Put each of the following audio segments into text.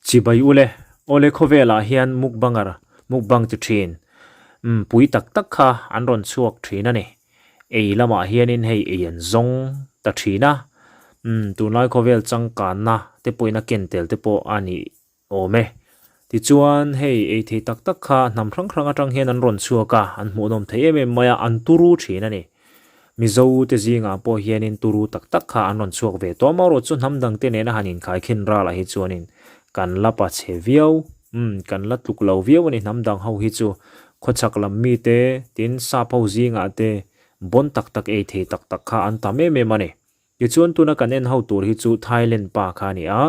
Chibai ule, awle khawvelah hian mukbanger, mukbang ti thin, umm pui tak tak kha an rawn chhuak thin a ni. Ei lamah hianin hei ei an zawng ta thin a, umm tunlai khawvel changkanna te pawhin a ken tel te pawh a nih awm e. Tichuan hei ei thei tak tak kha hnam hrang hrang atang hian an rawn chhuak a, an hmuhnawm thei em em mai a, an turu thin a ni. Mizo te zingah pawh hianin turu tak tak kha an rawn chhuak ve tawh amaherawh chu hnam dang te nena han inkhaikhin ralah hi chuanin kan la pa chhe viau, umm kan la tluk lo viau a ni hnam dang ho hi chu khawchhak lam mite tin sap ho zingah te bawn tak tak ei thei tak tak kha an tam em em a ni. Tichuan tuna kan en ho tur hi chu Thailand pa kha a ni a,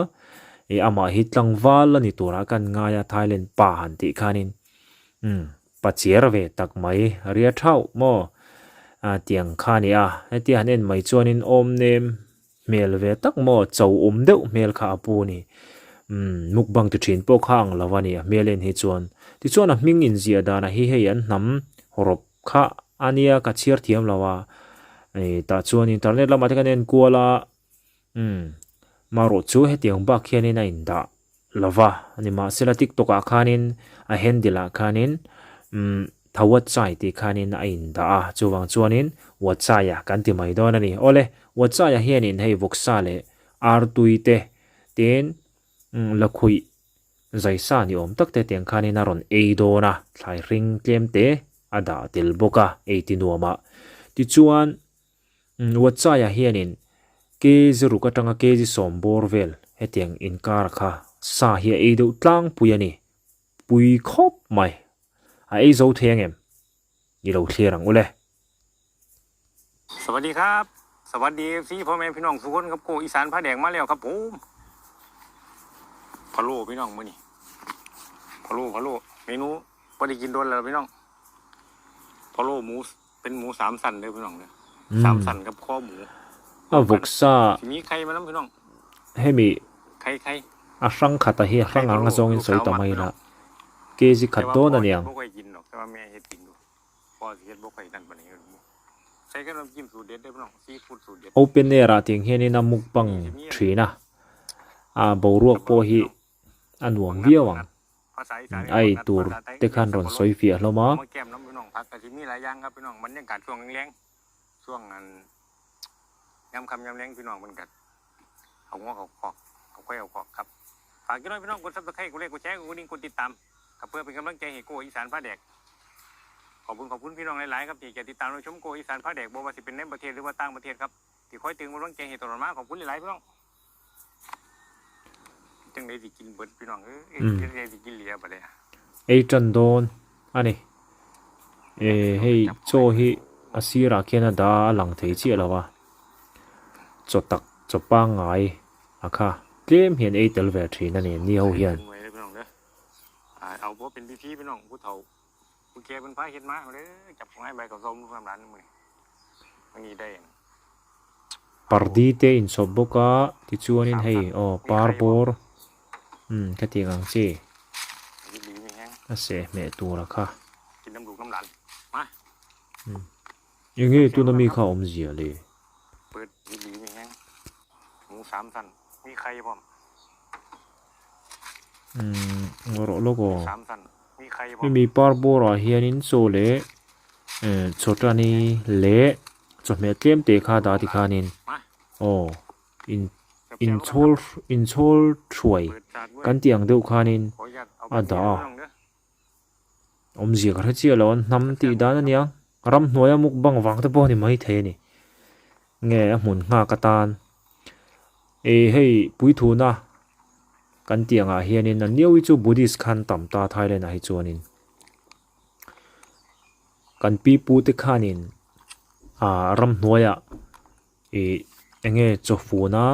ih amah hi tlangval a ni turah kan ngai a Thailand pa han tih khanin umm pa chiar ve tak mai ria thauh maw ah tiang kha a ni a, hetia han en mai chuanin awm nem hmel ve tak maw cho awm deuh hmel kha a pu a ni umm mukbang ti thin pawh kha ang lo a ni a hmel en hi chuan tichuan a hming inziah danah hi hei an hnam hawrawp Kha a nia ka chhiar thiam lo a, ih tah chuan internet lamah te kan en kual a, umm marawh chu hetiang bak hianin a indah lo va, nimahsela tiktok ah khanin a handle ah khanin umm Thawatchai tih khanin a indah a, chuvang chuanin Watchai-a kan ti mai dawn a ni. Awle, Watchai-a hianin hei vawksa leh artui te tin umm lakhuih Zaisa ni awm tak te tiang khanin a rawn ei dawn a, thlai hring tlem te a dah tel bawk a, ei ti nuam a. Tichuan, Watchai-ah hianin kg ruk atanga kg sawm bawr vel hetiang inkar kha sa hi a ei deuh tlangpui a ni. Pui khawp mai. A ei zo thei ang em? I lo thlir ang u le. สวัสดีครับ สวัสดีพี่พ่อแม่พี่น้องทุกคนครับโกอีสานผ้าแดงมาแล้วครับผมพะโล้พี่น้องมื้อนี้พะโล้พะโล้เมนูพอได้กินโดนแล้วพี่น้องพะโล้หมูเป็นหมูสามสันเลยพี่น้องเนี่ยสามสันกับข้อหมู A vawksa สิมีไข่มาแล้วพี่น้อง hemi ไข่ไข่ a hrang khat a hi a hrang ang a zawngin sawi ta mai la kg khat dawn a niang. บ่ค่อยกินหรอกแต่ว่าแม่เฮ็ดกินดูพ่อสิเฮ็ดบ่ค่อยนั่นปานนี้ใส่กับน้ำจิ้มสูตรเด็ดเด้อพี่น้องซีฟู้ดสูตรเด็ด Open air ah tiang hianin a mukbang thin a, a boruak pawh hi a nuam viau ang. ภาษาอีสาน A ei tur te khan rawn sawi fiah hlawm a. มาแก้มน้ำพี่น้องผักก็สิมีหลายอย่างครับพี่น้องบรรยากาศช่วงแรงๆช่วงอันยามค่ำยามแลงพี่น้องเพิ่นก็เอางัวเขาคอกเอาควายเอาคอกครับฝากพี่น้องพี่น้องกด Subscribe กดไลค์กดแชร์กดกระดิ่งกดติดตามครับเพื่อเป็นกำลังใจให้โกอีสานผ้าแดก ขอบคุณขอบคุณพี่น้องหลายๆครับที่จะติดตามรับชมโกอีสานผ้าแดกบ่ว่าสิเป็นในประเทศหรือว่าต่างประเทศครับที่คอยตึงกำลังใจให้ตลอดมาขอบคุณหลายๆพี่น้องจังได๋สิกินเบิดพี่น้องเอ้ยจังได๋สิกินเหลือบัดนี้ Ei tan dawn a ni. Eh hei chaw hi a sirah khian a dah a lang thei chiah lo a, chaw tak chaw pangngai a kha tlem hian ei tel ve thin a ni ni ho hian. เอาบ่เป็นพิธีพี่น้องผู้เฒ่าผู้แก่เป็นพาเฮ็ดมาเด้อจับของให้ใบกับส้มลูกน้ำหลานมื้อนี้มื้อนี้ได้ Pardi te inchhawp bawk a tichuanin hei aw par bawr umm khatiang ang chi a seh hmeh tur a kha. กินน้ำลูกน้ำหลานมา umm eng nge tuna mi kha awmzia le. เปิดดีๆมีแฮงหมูสามชั้นมีไข่พร้อม Umm rawh lawk aw. สามชั้นมีไข่พร้อม Hemi par bawrah hianin chaw leh eh chawtani leh chawhmeh tlem te kha dah tikhanin aw in inchhawl inchhawl thuai kan tih ang deuh khanin a dah a awmzia ka hre chiah lo a hnam tih dan a nia ramhnuaia mukbang vang te pawh a ni maithei a ni nge a hmun nghak atan ih hei puithuna kan tih angah hianin an niau hi chu Buddhist khan tam ta Thailand ah hi chuanin kan pi pu te khanin ah ramhnuaiah ih eng nge chaw fun a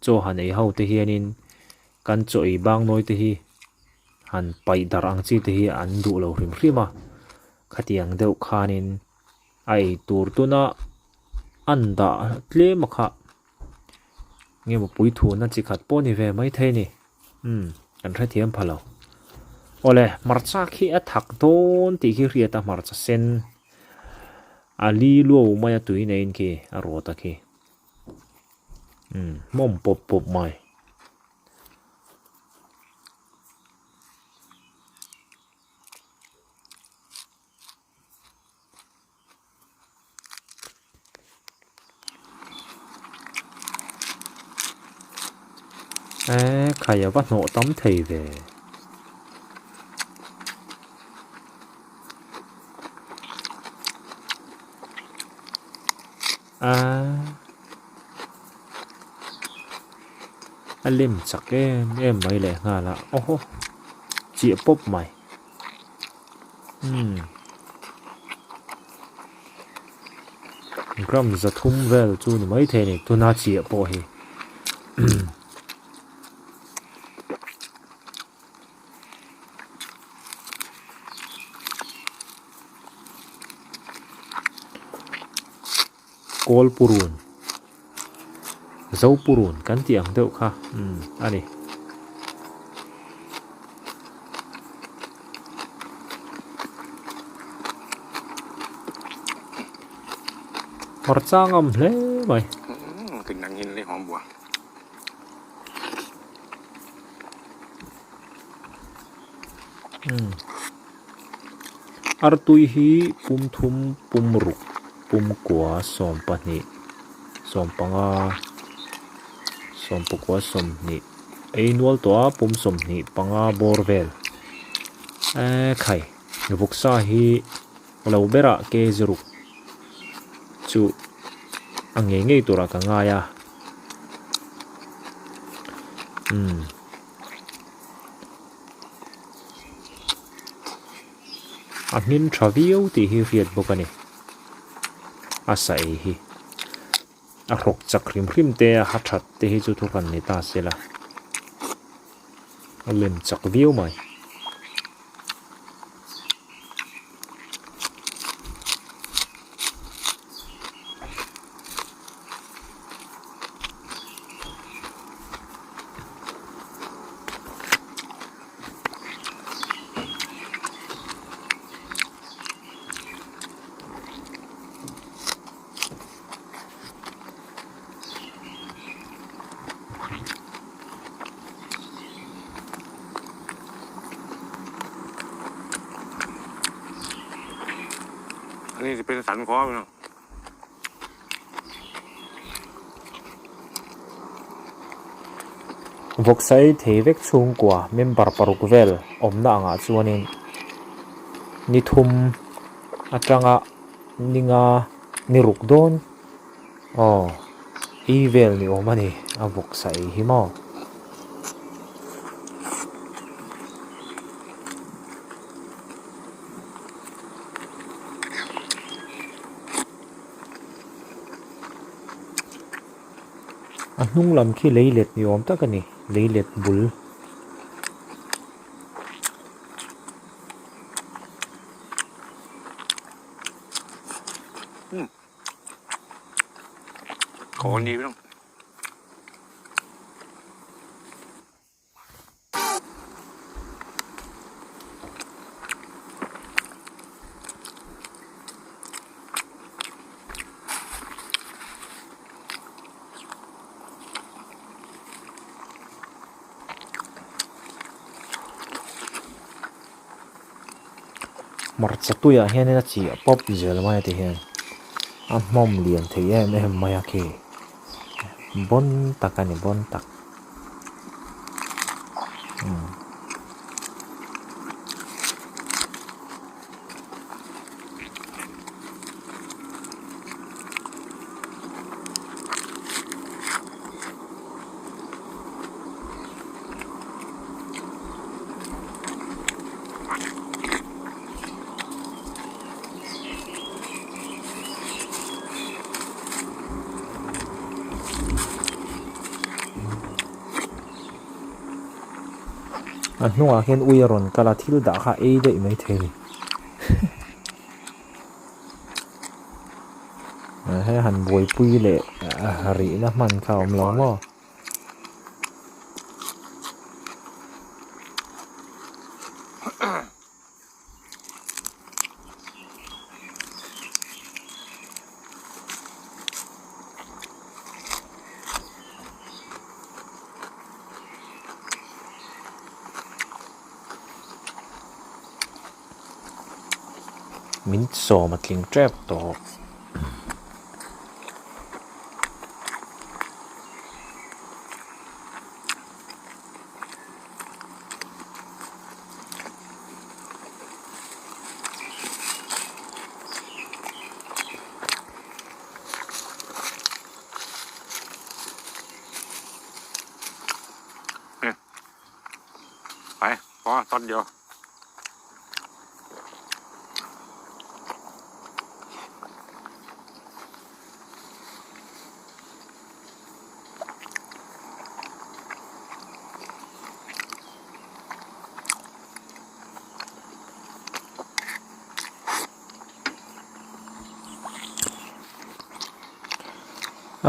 chaw han ei ho te hianin kan chaw ei bang nawi te hi han paih darh ang chi te hi an duh lo hrim hrim a khatiang deuh khanin a ei tur tuna an dah tlem a kha nge maw puithuna chi khat pawh ni ve maithei a ni umm kan hrethiam pha lo awle hmarcha khi a thak dawn tih khi hriat a hmarcha sen a li luau mai a tui neiin khi a rawt a khi umm hmawm pawp pawp mai. E khai a va hnawh tam thei ve. A a lem chak em em mai leh nghal a awhaw chiah pawp mai umm gram 300 vel chu ni maithei a ni tuna chiah pawh hi. Kawl purun Zo purun kan tih ang deuh kha umm a ni. Hmarcha ngam hle mai. Artui hi pum thum pum ruk pum kua 12 15 19 20 ei nual tawh a pum 25 bawr vel eee khai vawksa hi lo berah kg ruk chu a ngei ngei turah ka ngai a umm. A hmin tha viau tih hi hriat bawk a ni. A sa ei hi a hrawk chak hrim hrim te a ha that te hi chu thu hran ni ta se la a lem chak viau mai. อันนี้จะเป็นสันคอพี่น้อง Vawksai thei vek chhungkua member paruk vel awmna angah chuanin ni thum atanga ni nga ni ruk dawn aw ei vel ni awm a ni a vawksai hi maw. A hnung lam khi leilet ni awm tak a ni leilet bul. Hmarcha tuiah hianin a chiah pawp zel mai a ti hian a hmawm lian thei em em mai a khi bawn tak a ni bawn tak. A hnungah hian ui a rawn kal a thil dah kha ei daih mai thei a ni he han buaipui leh rihna hman kha a awm lo maw. Min sawm a tling tep tawh. ไปพอตอนเดียว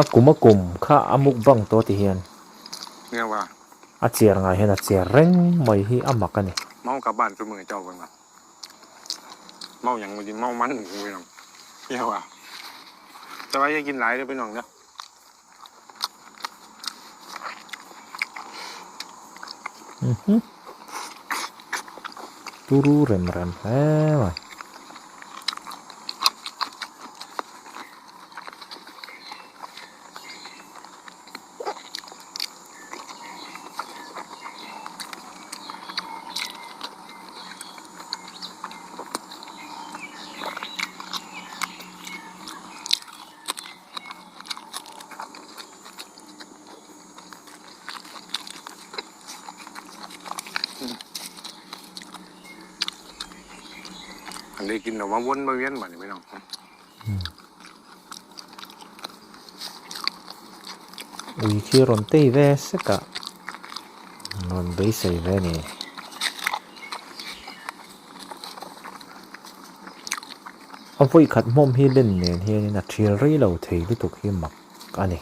A kum a kum kha a mukbang tawh ti hian a chiar ngai hian a chiar reng mai hi a mak a ni. Turu rem rem hle mai. อันนี้กินออกมาวนมาเวียนมานี่พี่น้อง Ui khi rawn tei ve sek a rawn beisei ve a ni. A vawi khat hmawm hi len nen hianin a thil rei lo thei lutuk hi mak a ni.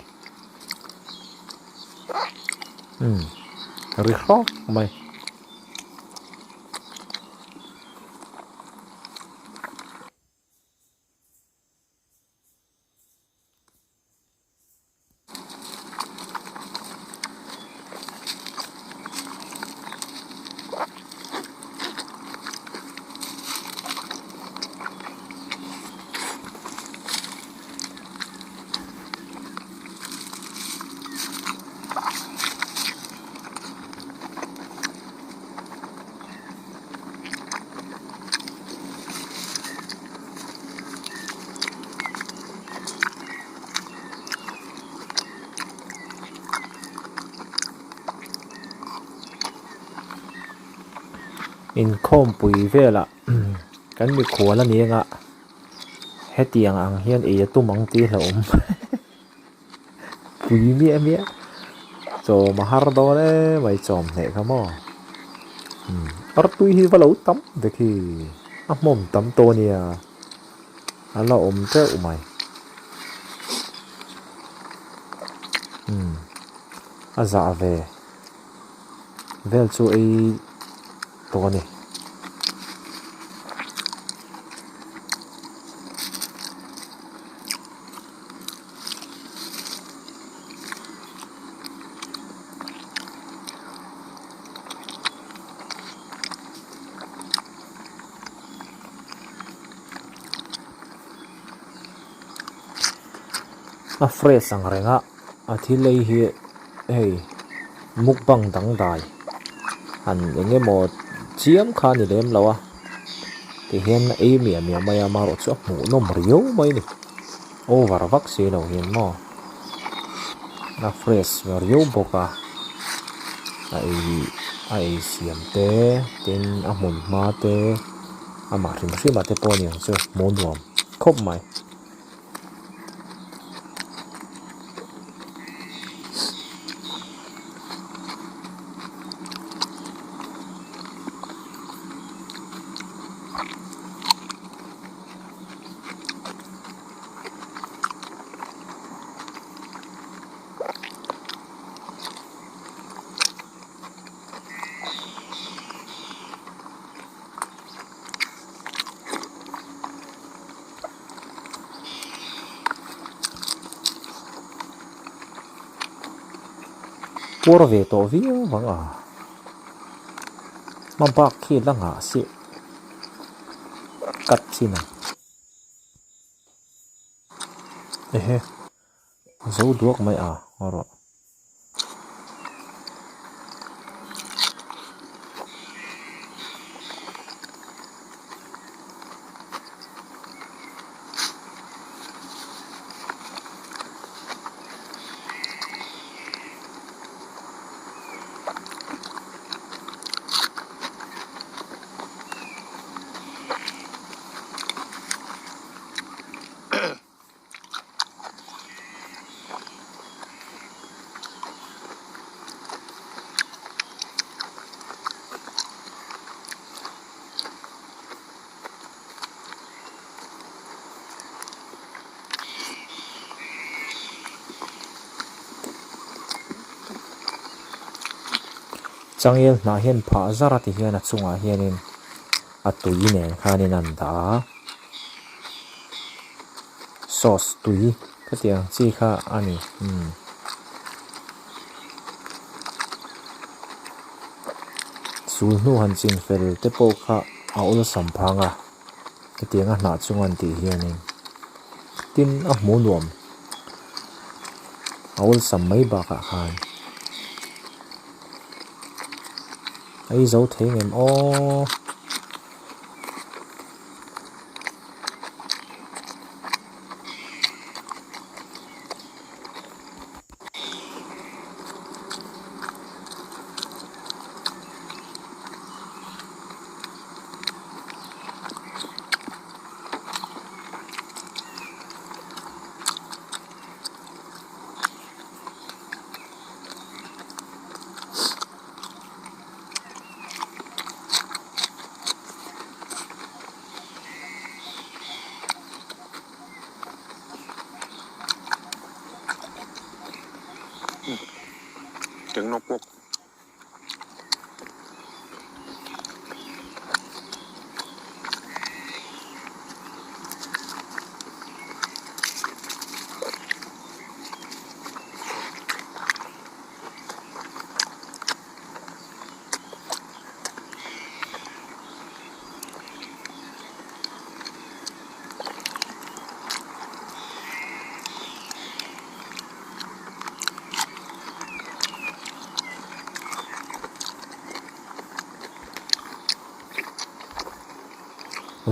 Umm ri hrawk mai. Inkhawmpui velah kan mikhual a ni anga hetiang ang hian ei a tum ang tih hlauhawm pui miah miah chawm a har dawn em mai chawm hneh kha maw artui hi va lo tam vek hi a hmawm tam tawh a nia a la awm teuh mai a zah ve. Vel chu ei tawh a ni. A fresh ang reng a a thil ei hi hei mukbang dangdai han eng emaw chiam kha a ni lem lo a tihian a ei miah miah mai a amaherawhchu a hmuhnawm riau mai a ni over vak si lo hian maw a fresh riau bawk a a ei a ei siam te tin a hmun hma te amah hrim hrim ah te pawh a ni ang chu hmuh nuam khawp mai. Puar ve tawh viau vang a hma bak khi la nghah si cut chin ang ehe zo duak mai a rawh. Changel hnah hian phah zar a ti hian a chungah hianin a tui nen khanin an dah a sauce tui khatiang chi kha a ni umm. Sul hnu han chin fel te pawh kha a awlsam phang a hetiang a hnah chung an tih hianin tin a hmuh nuam a awlsam mai bakah khan a ei zo thei ngem aw. Tenghnawk bawk.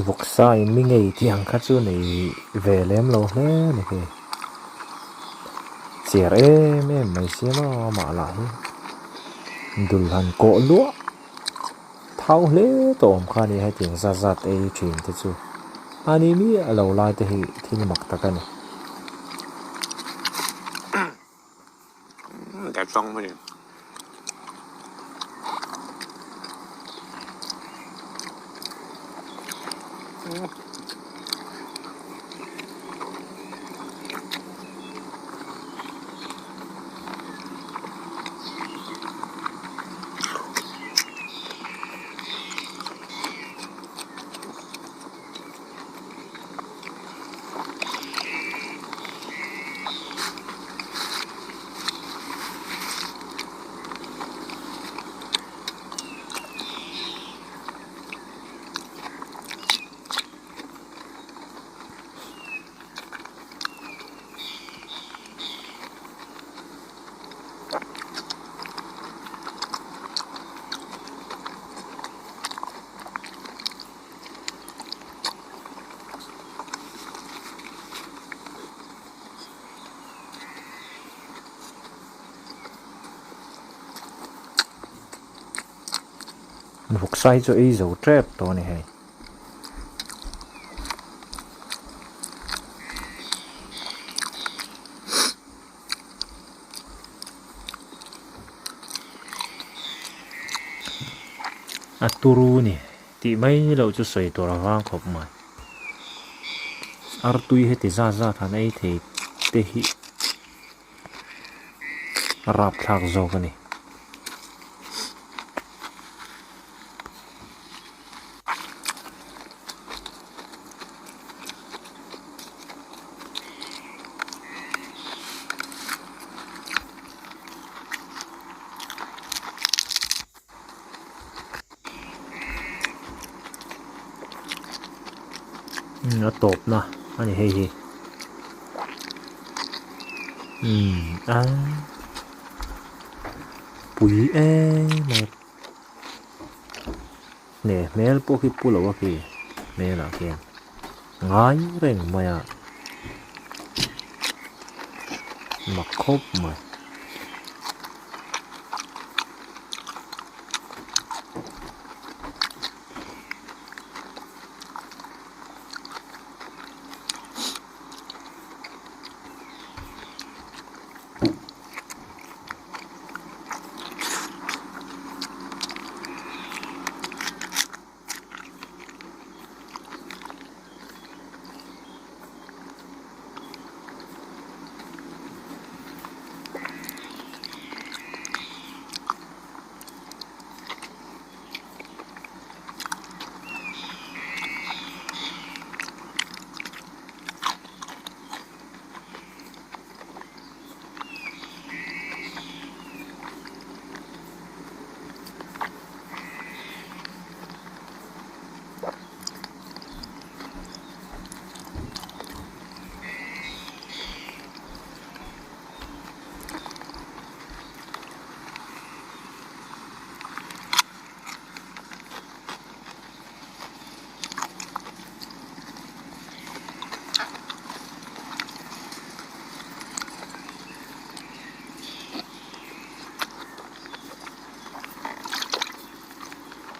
Vawksa in mi ngei tih ang kha chu nei ve lem lo hle a ni hei. Chiar em em mai sia maw amah lah hi dul han kawh luah thau hle tawh awm kha a ni hetiang zat zat ei thin te chu a ni miah lo lai te hi thil mak tak a ni. Vawksa hi chu ei zo tep tawh a ni hei. A turu ni tih mai loh chu sawi tur a vang khawp mai. Artui heti zat zat han ei thei te hi a rapthlak zawk a ni. A tawp na a ni hei hi umm a pui em mai nge hmel pawh khi pu lo a khi hmel ah khian ngai reng mai a mak khawp mai.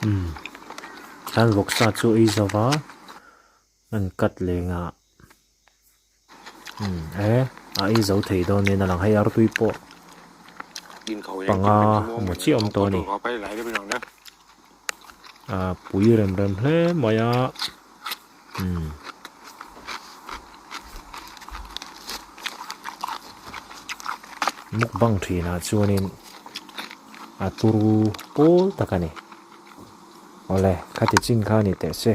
Umm khan vawksa chu ei zo va an cut leh ngah umm e a ei zo thei dawn niin a lang hei artui pawh panga emaw chiah a awm tawh a ni ah pui rem rem hle mai a umm. Mukbang thinah chuanin a turu pawl tak a ni. Awle, khati chin kha a ni teh se.